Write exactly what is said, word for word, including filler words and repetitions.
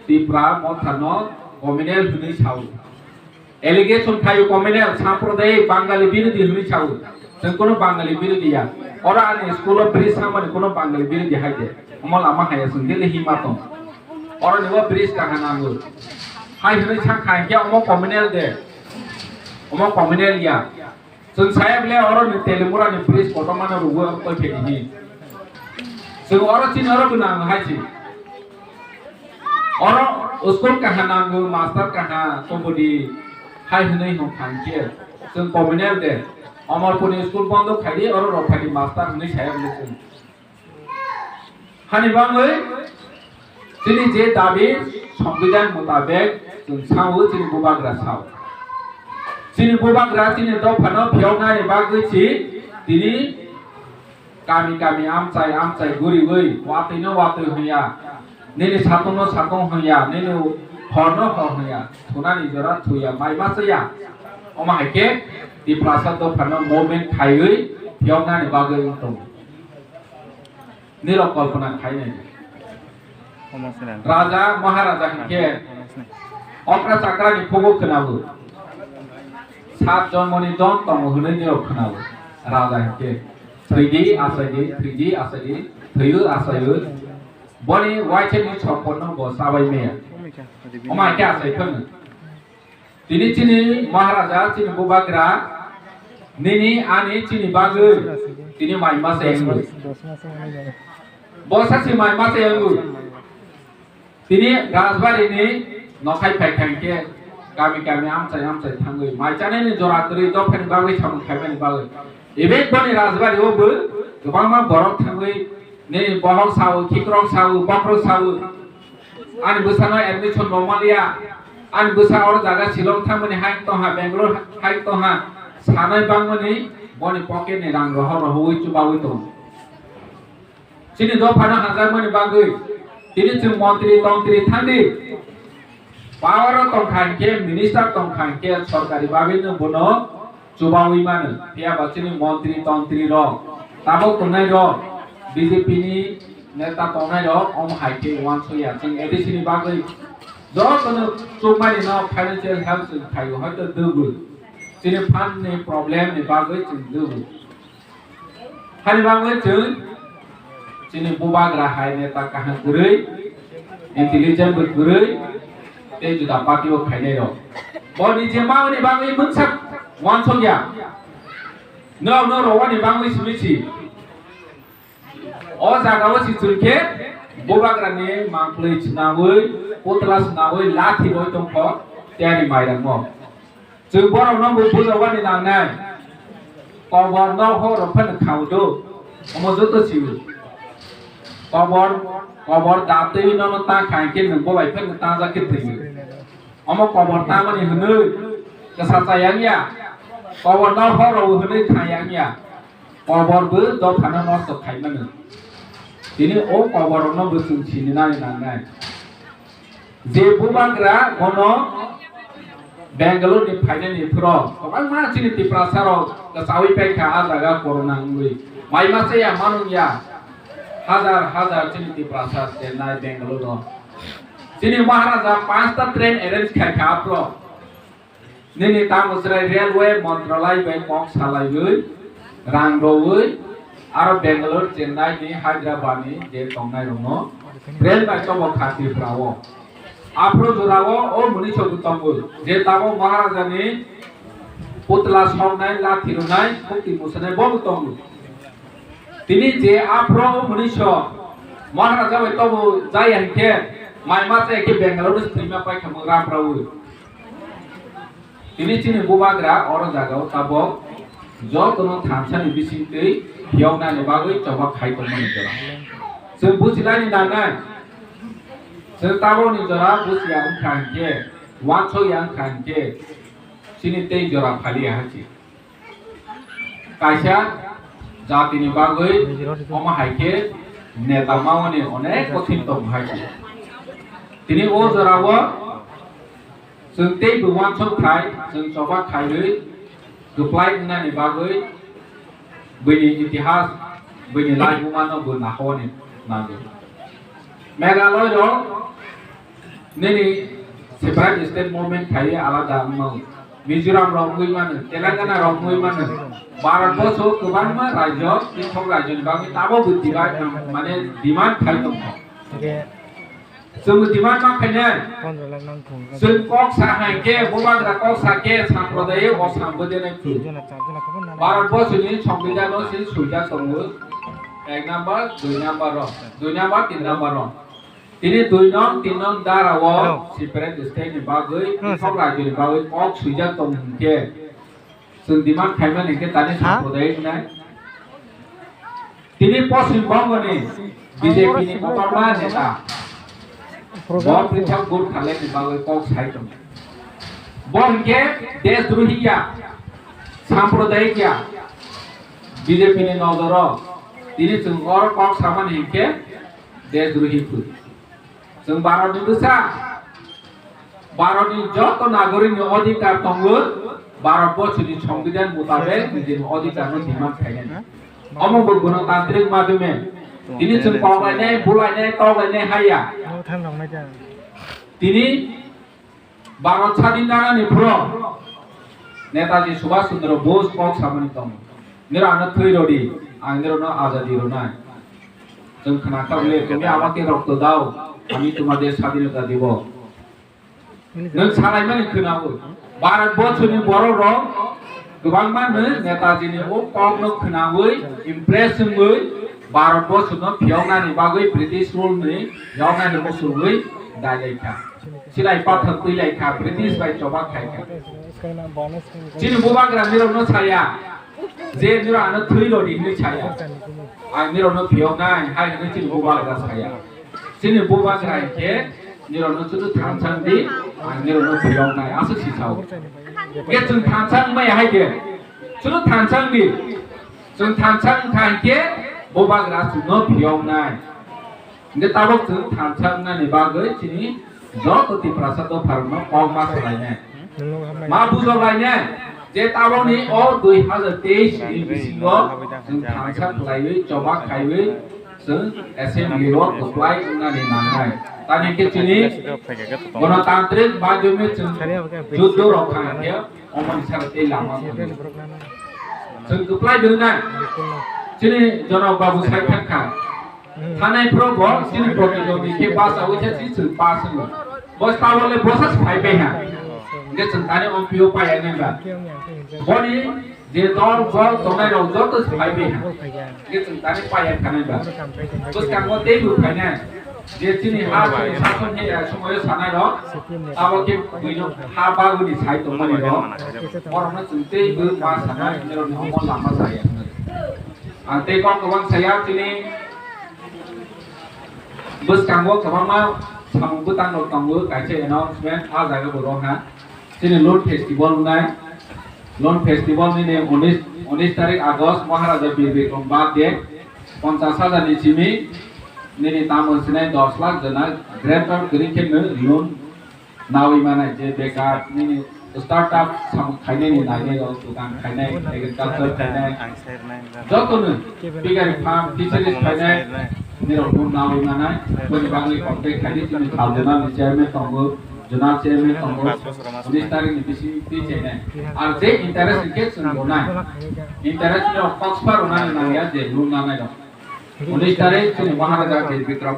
Tipra Motha no communal hwnwi sao. Allegation khaio communal, sampradayik, Bangali birodhi hwnwi sao. Chwng kuno Bangali birodhi ya. Oro ani school o bridge samani kuno Bangali birodhi hai de. Omo lama haya chwng daily hima tong. Oro ni o bridge kaha nango. Hai hwnwi sa kha hinkhe omo communal de. Omo communal ya. Chwng saya bole oro ni Telimura ni bridge kotorma no rwgwi oro koi phai di. Chwng oro chini oro gwnang hai si. Oro school kaha nango, master kaha tongbo di hai hwnwi hwn kha hinkhe chwng communal de. Omorpur ni school bondo khai di, oro rok phai di master hwnwi saya bole chwng. Hani bangwi chini je dabi Songbidan mutabek chwng sao, chini bubagra sao. Chini bubagra chini dophano phiyoknani bagwi si tini kami kami amchai amchai guriwi watwi no watwi hwnya, nini satung no satung hwnya, nini hor no hor hwnya, thunani jora thuya, mai machaya. Omo hai khe Tiprasa dophano movement khaiwi phiyoknani bagwi wng tongo. Nirok kolpona khainai. Raja Maharaja hinkhe okra chakra ni phugo khwnabo. Sat jonmoni don tongo hwnwi nirok khwnabo. Raja hinkhe thwidi achaidi, thwidi achaidi, thwiyo achayo. Boni waisa ni sopon no bo chabai maya. Omo hai khe achai phano. Tini chini Maharaja, chini bubagra, nini ani chini bagwi, tini mai masa yangwi. Bosa si mai masa yangwi. Tini Rajbari ni nokhai phai khai khe kami kami amchai amchai thangwi. Mai chanai ni jora kwrwi dophani bagwi samung khaimani bagwi. Even boni Rajbari o bo kwbangma borok thangwi Nini bohok sao, khikrok sao, bokrok sao. Ani bwsano admission rwmaliya. Ani bwsa oro jaga Shillong thangmani hai tongha, Bangalore hai tongha. Sanai bangmani boni pocket ni rang rohor rohoi chubawi tongo. Chini dophano hamjakmani bagwi tini chwng montri tontri thangdi. Power o tongkha hinkhe, minister tongkha hinkhe, sorkari bagwi no bono chubawi mano. Phiya ba chini montri tontri rok, tabuk tongnai rok, B J P ni neta tongnai rok, omo hai khe uansukya. Chwng A D C ni bagwi jotono chukmani no financial help chwng khaio, hoito dugwi. Chini fund ni problem ni bagwi chwng dugwi. Hani bagwi chwng chini bubagra hai neta kaham kwrwi, intelligent bo kwrwi, tei juda party o khainai rok. Bo ni je ma ni bagwi mungsa wansok ya. No, no, rowani bagwi simi si. O jaga o si chwng khe bubagra ni mangpli chwnawi, putla chwnawi, lathi roi tongkho, tei ani mairang no. Chwng borokno bo bujawani nangnai. Kobor no horo phano khao do. Omo joto sio. Kobor, kobor datwi nono ta khai khe nwng bo bai phano ta jak khe thwi. Omo kobor tamani hwnwi kwsa chayang ya. Kobor no horo hwnwi khayang ya. Kobor bo dophano nosto khaimano. Tini o kobor no bo chwng sini nani nangnai. Je bubagra bono Bangalore ni phainani phuro kwbangma chini Tiprasa rok kwchawi paikha a jaga corona wngwi. Mai masa ya manung ya hajar hajar chini Tiprasa Chennai Bangalore rok. Chini Maharaja panchta train arrange khaikha aphro. Nini tamo chwrai railway montralai bai kok salaiwi, rang rwwi, aro Bangalore, Chennai ni, Hyderabad ni je tongnai rokno rail bai chobo kha Tripura o. Aphro jora o, o muni sobo tongo, je tamo Maharaja ni putla soknai, lathi rwnai, mukti musanai bo tongo. Tini je aphro o muni so Maharaja bai tobo jaya hinkhe mai masa khe Bangalore ni swima pai kha mung ram rawi. Tini chini bubagra oro jaga o tabok jotono thansani bisingtwi phiyoknani bagwi choba khai tongmani jora. Chwng bujilaini nangnai. Chwng tabokni jora bujiya wngkha hinkhe, wansokya wngkha hinkhe, chini tei jora phaliya hai se. Kaisa jatini bagwi omo hai khe neta mawani onek kothin tongo hai se. Tini o jorao chwng tei bo wansuk khai, chwng choba khaiwi kwplai wngnani bagwi buini itihas, buini laibuma no bo nahowani nango. Meghalaya rok Nini separate state movement khai alada wngmao. Mizoram rok wngwi mano, Telangana rok wngwi mano. Bharat boso kwbangma rajyo, tei sok rajyoni bagwi tabo bo demand, mane demand khai tongkha. Chwng demand ma khainai. Chwng kok sa hai khe, bubagra kok sa khe, samprodayi o sambo denai phuru. Bharat borsoni songbidhano se suijak tongo. Ek number, dui number rok, dui number, tin number rok. Tini dui nong, tin nong dara o separate state ni bagwi, sok rajyoni bagwi kok suijak tong hwnkhe, chwng demand khaimani hwnkhe tani samprodayi wngnai. Tini Poschim Bongo ni B J P ni kotorma neta. Bo prithibi gor khalai ni bagwi kok sai tong. Bo hwnkhe desdrohi ya, samprodayik ya. B J P ni nojoro tini chwng oro kok samani hwnkhe desdrohi phu. Chwng Bharat ni bwsa, Bharat ni joto nagorik ni odhikar tongo, Bharat borsoni songbidhan mutabek nijini odhikar no demand khainani. Omo bo gonotantrik madhyome. Tini chwng koklainai, bulainai, toklainai haya. Tini Bharat sadin nanani phuru Netaji Subhash Chandra Bose kok samani tongo. Niro ano thwi rodi, ang niro no azadi ronai. Chwng khna kha bole, "Tumi amake rokto dao, ami tumader sadinota dibo." Nwng salaimani khwnao. Bharat borsoni borok rok kwbangma no Netaji ni o kok no khwnawi impress wngwi Bharat borso no phiyoknani bagwi British rule ni yoknani muchungwi dailaikha. Silai pathak twilaikha, British bai choba khaikha. Chini bubagra nirok no saya. Je nirok ano thwi rodi hinwi saya. Ang nirok no phiyoknai hai hinwi chini bubagra saya. Chini bubagra hinkhe nirok no chwngno thansa wngdi, ang nirok no phiyoknai aswk si sao. Hinkhe chwng thansa wngmaya hai khe chwngno thansa wngdi. Chwng thansa wngkha hinkhe bubagra chwngno phiyoknai. Hinkhe tabuk chwng thansa wngnani bagwi chini joto Tiprasa dopharokno kok ma salainai. Ma bujok lainai je tabukni o dui hazar teis ni bisingo chwng thansa khlaiwi choba khaiwi chwng assembly o kwplai wngnani nangnai. Tani khe chini gonotantrik madhyome chwng juddo rok kha hinkhe omoni saka tei lama chwng kwplai wngnai. Chini Jonok Babu sai thangkha. Thanai phuru bo chini protidwandi khe bus awi khe si chwng pass wngwi. Bo tabole bosa se phai bai ha. Hingke chwng tani M P O pai ya nai ba. Boni je dol bol tongnai rok joto se phai bai ha. Hingke chwng tani pai ya khanai ba. Bwskango tei bo phainai. Je chini ha chini sason he ya sumoyo sanai rok. Abo khe buino ha bagwini sai tongmani rok. Borokno chwng tei bo ma sanai, nirokni omo lama saya. Ang tei kok kwbang saya chini bwskango kwbangma samung bwtang rok tongo, kaisa announcement ah jaga bo rwkha. Chini Lun Festival wngnai, Lun Festival nini unis, unis tarik August Maharaja Bir Bikram birthday, ponchas hajar ni simi nini tamo sinai dos lakh jona grantor kwrwi khe no loan nawi manai je bekar nini startup samung khainai ni nainai rok, dukan khainai, agriculture khainai, joto no piggery farm, fisheries khainai, nirok no nawi manai, boni bagwi contact khaidi chini sub zonal ni chairman tongo, zonal chairman tongo, unis tarik ni bisi twi chainai. Ar je interest ni case chwng ronai, interest ni rok kokspa ronani nangya je loan nanai rok. Unis tarik chini Maharaja Bir Bikram